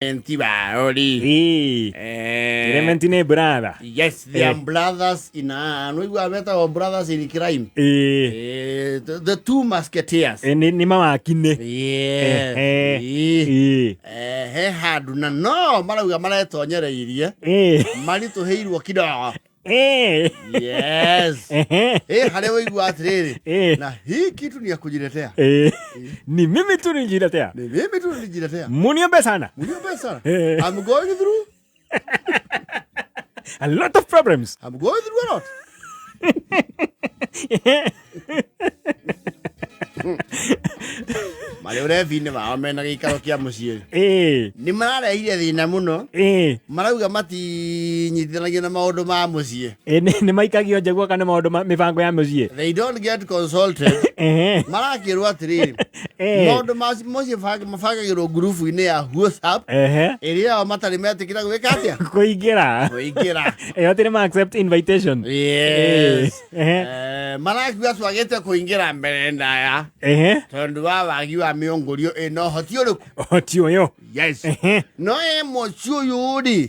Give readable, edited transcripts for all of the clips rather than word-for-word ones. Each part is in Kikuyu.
Clement Baori. Ĩĩ. Clement nĩ brother. Yes, they are brothers in nĩigua metagwo brothers in crime. Ĩĩ. The two musketeers. Nĩ mawakinĩ. Yes. Ehe. Ĩĩ. Ĩĩ. He handũ na no marauga maretonyereirie maritũhĩirwo kidogo. Yes. Ehe. Harĩa ũigua atĩrĩrĩ, na hii kitu ni ya kujiletea. Ni mimi tu nijiletea. Ni mimi tu nilijiletea. Muniombe sana. Mniombe sana. I'm going through a lot of problems. I'm going through a lot. Marĩ ũrebi-inĩ wao mena gĩikaro kĩa mũciĩ nĩ mararehire thĩna mũno, marauga matinyitithanagia na maũndũ ma mũciĩ. Nĩ maikagio nja guoka nĩ maũndũ mĩbango ya mũciĩ. They don't get consulted. Marakĩrwo atĩrĩrĩ, maũndũ ma mũciĩ mabangagĩrwo ngurubu-inĩ ya WhatsApp ĩrĩa o matarĩ metĩkĩra gwĩka atĩa? Kũingĩra. Kũingĩra. Ĩyo atĩ nĩ ma accept invitation. Yes. Ehe. Marakiuga twagĩte kũingĩra mbere ndaya tondũ wa wagi wa mĩũngũrio ĩna ũhoti ũrĩkũ? Ũhoti ũyũ. Yes. Ehe. No ĩ mũciĩ ũyũ rĩ,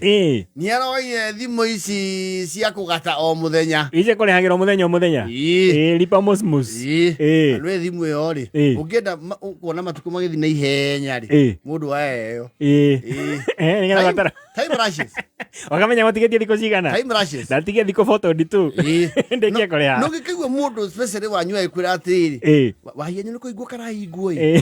nĩ aroire thimũ ici cia kũgata o mũthenya. Icio kũrĩhagĩrwo mũthenya o mũthenya. Ĩĩ. Lipa mosmos. Ĩĩ. Ĩĩ. Na nĩ thimũ ĩyo rĩ, ũngĩenda kuona matukũ magĩthiĩ na ihenya rĩ, mũndũ aeo. Ĩĩ. Ĩĩ. Nĩgetha batara. Time rushes. Ũkamenya gũtigĩtie thikũ cigana. Time rushes. Ndatigia thikũ 42. Ĩĩ. Ndĩkie kũrĩha. No gĩkĩigua mũndũ especially wanyu agĩkwĩra atĩrĩrĩ, wahianyu nĩ kũhingwo karahingwo ĩ.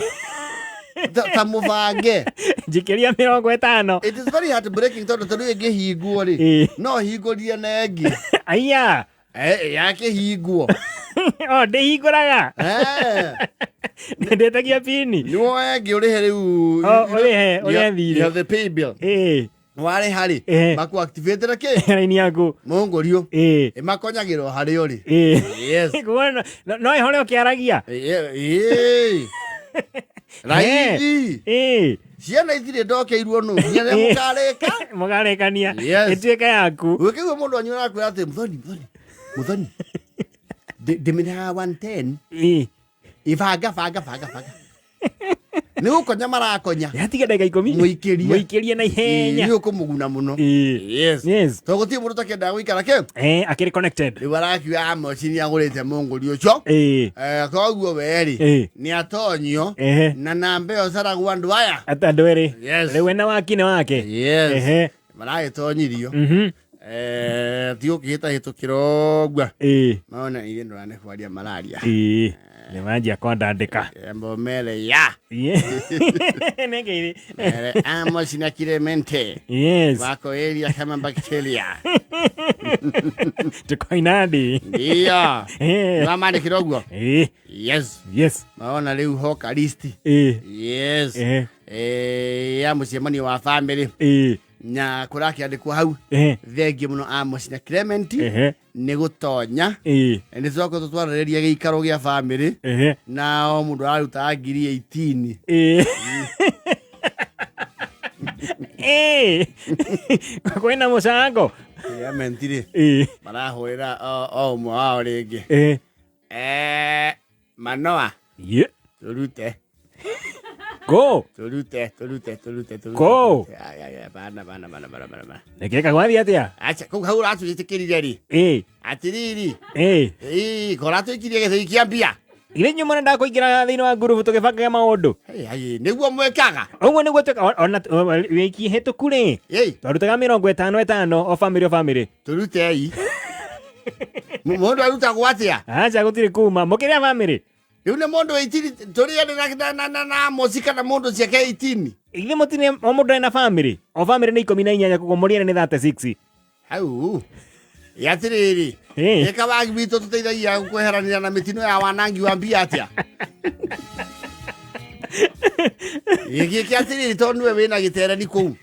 Ta mũbange. Njikĩria 50. It is very heartbreaking tondũ ta rĩu ĩngĩhingwo rĩ, no hingũrie na ĩngĩ. Aya. Yakĩhingwo. O ndĩhingũraga. Ndĩtagia pini. Nĩ woe ĩngĩ ũrĩhe rĩu. O, ũrĩhe, ũrĩhe thirĩ. You have the pay bill. Warĩha rĩ, maku activate kĩ? Raini yaku. Mũngũrio. Ĩmakonyagĩrwo harĩa ũrĩ. Yes. Kuona no ĩhore ũkĩaragia. Ĩĩ. Raithi. Ciana itirĩ ndokeirwo nũ nginya rĩrĩa mũkarĩka. Mũkarĩkania. Yes. Ĩtuĩke yaku. Ũkĩigua mũndũ wanyu arakwĩra atĩ mũthoni, mũthoni, mũthoni. Ndĩmĩrĩhaga 110. Ibanga, banga, banga, banga. Nĩ gũkonya marakonya. Yatiga ndagĩka 10. Mũikĩrie. Mũikĩrie na ihenya. Nĩ ũkũmũguna mũno. Yes. Yes. Tondũ gũtirĩ mũndũ ũtakĩendaga gũikara kĩ? Akĩrĩ connected. Rĩu arakiuga Amosi nĩ agũrĩte mũngũri ũcio. Koguo we rĩ, nĩ atonyio na namba ĩyo caragwo andũ aya. Ata andũ erĩ. Yes. Rĩu ena waki nĩ wake. Yes. Maragĩtonyirio. Ti gũkĩhĩtahĩtũkĩra ũguo. Maona ithuĩ ndũrane kwaria mararia. Nĩ manjia kwandandĩka. Mbomere ya. Nĩkĩirĩ. Mere Amos na Clemente. Yes. Wako area kama bacteria. Tuko inadi. Ndio. Nĩwamandĩkĩra ũguo? Yes. Yes. Maona rĩu hoka list. Yes. Ya mũcemanio wa family. Na kũrakĩandĩkwo hau. Thengiũ mũno Amos na Clement. Nĩ gũtonya. Nĩ twakoretwo twarĩrĩria gĩikaro gĩa family. Na o mũndũ araruta ngiri 18. Kwĩna mũcango. Clement rĩ. Marahũrĩra o ũmwe wao rĩngĩ. Manoa. Tũrute. Go. Tũrute, tũrute, tũrute, tũrute. Go. Ay, ay, ay, bana, bana, bana, bana, bana, bana. Nĩkĩka gwathiĩ atĩa? Acha, kũu hau ũratwĩtĩkĩrire rĩ. Atĩrĩrĩ. Kora twĩkirie gĩthĩi kĩa mbia. Ithe nyuma na ndakũingĩra thĩinĩ wa ngurubu tũgĩbangaga maũndũ. Hey, hey, nĩguo mwĩkaga? Ũguo nĩguo twĩkaga, ona wiki hĩtũku rĩ. Twarutaga 50 ĩtano o family o family. Tũrutei. Mũndũ arutagwo atĩa? Acha gũtirĩ kuma. Mũkĩrĩa family. Rĩu nĩ mũndũ 18 tũrĩ erĩ na Amosi kana mũndũ ciake 18. Ithe mũtirĩ o mũndũ ena family. O family nĩ 18 koguo mũrĩ erĩ nĩ 36. Hau. Atĩrĩrĩ. Ĩka wagi witũ tũteithagia kweheranĩra na mĩtino ya wanangi wa mbia atĩa? Gĩkĩ atĩrĩrĩ tondũ nĩwe wĩna gĩtereni kũu.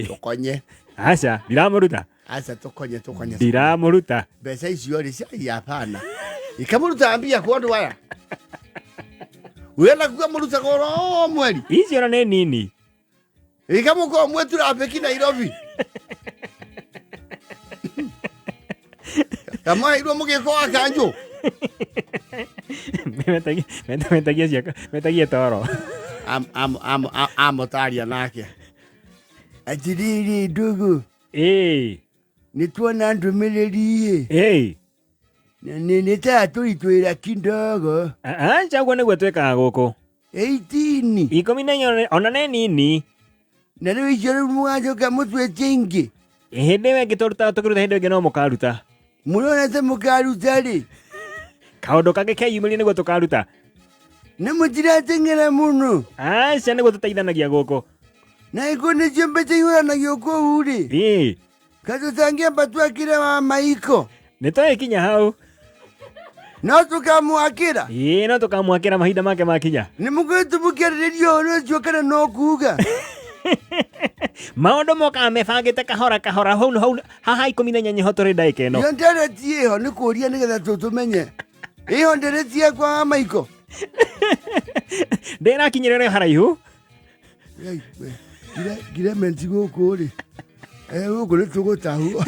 Tũkonye. Aca, ndiramũruta. Aca, tũkonye, tũkonye. Ndiramũruta. Mbeca icio rĩ cia hapana. Ikamũruta mbia kwa andũ aya. Wĩna kuga mũrutaga oro mweri. Icio ona nĩ nini. Ikamũkorwo mwĩ traffic Nairobi. Kamwaheirwo mũgĩko wa kanjũ. Metagia ciaka, metagia toro. Amũtaria nake. Atĩrĩrĩ ndũgũ, Ĩĩ. nĩ tuona ndũmĩrĩri ĩ, Ĩĩ. na nĩ nĩ ta tũritwĩra kidogo. Aca ũguo nĩguo twĩkaga gũkũ. 18. 14 ona nĩ nini. Na rĩu icio rĩu mũgacoka mũtwĩtie ingĩ. Hĩndĩ ĩyo ĩngĩ tũrutaga tũkĩruta hĩndĩ ĩyo ĩngĩ no mũkaruta. Mũrona ta mũkaruta rĩ? Kaũndũ kangĩ keyumĩria nĩguo tũkaruta. Na mũtirateng'era mũno. Aca nĩguo tũteithanagia gũkũ. Na ĩko nĩcio mbeca ihũranagio kũu rĩ. Ĩĩ. Kaĩ tũtangĩamba twakĩre wa maiko? Nĩ tũgĩkinya hau. No tũkamwakĩra? Ĩĩ no tũkamwakĩra mahinda make makinya. Nĩ mũkoretwo mũkĩarĩrĩria ũhoro ũcio kana no kuga? Maũndũ mokaga mebangĩte kahora kahora hau hau haha 18 ho tũrĩ ndagĩka ĩno. Iyo ndereti ĩho nĩ kũria nĩgetha tũtũmenye. Ĩho ndereti yakwa wa maiko. Ndĩrakinyĩra ũrĩa haraihu. Ei, we, Clement gũkũ rĩ. Eh, gũkũ nĩ tũgũtahwo.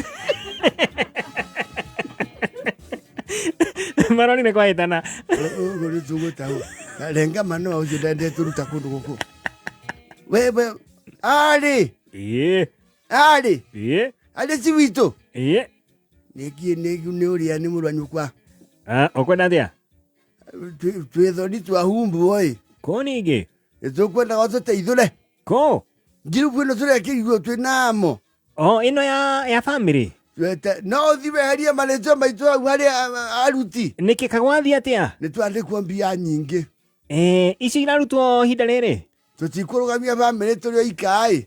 Maronire kwahĩtana. Gũkũ nĩ tũgũtahwo. Renga mano ũcio ndendetũruta kũndũ gũkũ. We we arĩ Ĩĩ. arĩ Ĩĩ. arĩ si witũ. Ĩĩ. Nĩkĩ nĩ nĩ ũrĩa nĩ mũrũ wa nyũkwa. Ah, ũkwenda atĩa? Twĩ thoni twa humbwo ĩ. Kũ ningĩ? Nĩ tũkwendaga ũtũteithũre. Kũ? Ngirubu ĩno tũrekĩrirwo twĩ namo. O ĩno ya family. No ũthi weherie marĩtwa maitũ hau harĩ aruti. Nĩkĩ kagwathiĩ atĩa? Nĩ twandĩkwo mbia nyingĩ. Eh, icio irarutwo ihinda rĩrĩ? Tũtikũrũgamia bamĩrĩ tũrĩ oika ĩ.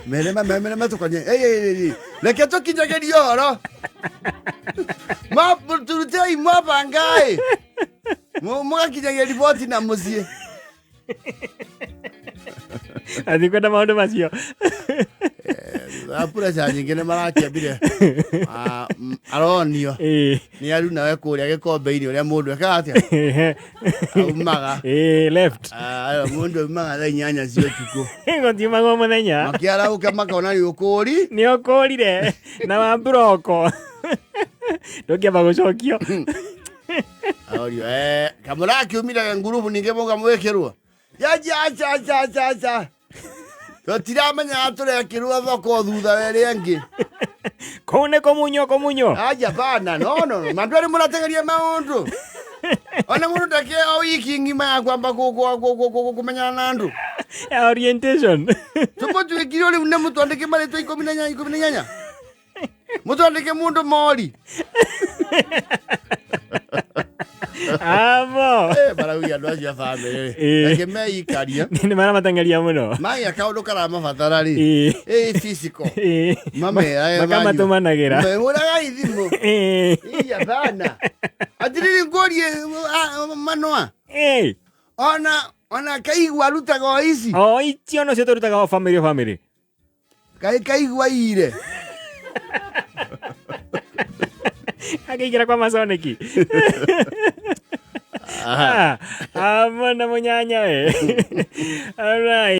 Mere mere matũkonye. Ei, ei, ei, ei. Reke tũkinyagĩrie ũhoro. Turutei mwabanga ĩ. Mũgakinyagia riboti na mũciĩ. Atikwenda maũndũ macio. Pressure nyingĩ nĩ marakĩambire aronio nĩ arunawe kũrĩa gĩkombe-inĩ ũrĩa mũndũ ekaga atĩa aumaga. Ĩĩ, left. Ah, mũndũ aumaga thaa 8 cia ũtukũ. Gũtiumagwo mũthenya. Makĩarahũka makona nĩ ũkũri. Nĩ ũkũrire na wa mburoko. Ndũngĩamba gũcokio. Arorio kamũrakiumire ngurubu ningĩ mũkamwĩkĩrwo. Aca aca aca aca aca. Tũtiramenyaga tũrekĩrwo thoko thutha wa ĩrĩa ĩngĩ. Kũu nĩ kũmunywo kũmunywo. Aja bana, no no no. Mandu arĩ mũrategeria maũndũ. Ona mũndũ ndake o wiki ng'ima ya kwamba kũmenyana na andũ. Ya orientation. Tũmũtuĩkire rĩu nĩ mũtwandĩke marĩtwa 18 18. Mũtwandĩke mũndũ mori. Amo. Baraugia andũ acio a bamĩrĩ. Ĩĩ. Reke meikarie. Nĩ maramatengeria mũno. Magĩa kaũndũ karamabatara rĩ. Ĩĩ. Ĩĩ physical. Ĩĩ. Mameraga Makamatũmanagĩra. Mehũraga ithimũ. Ĩĩ. Iya bana. Atiriri ngũrie manũa. Ĩĩ. Ona kaigua arutaga o ici. O icio nocio tũrutaga o family o family. Kaĩ kaigua ire. Akĩingĩra kwa masoniki. Amona mũnyanya we. All right.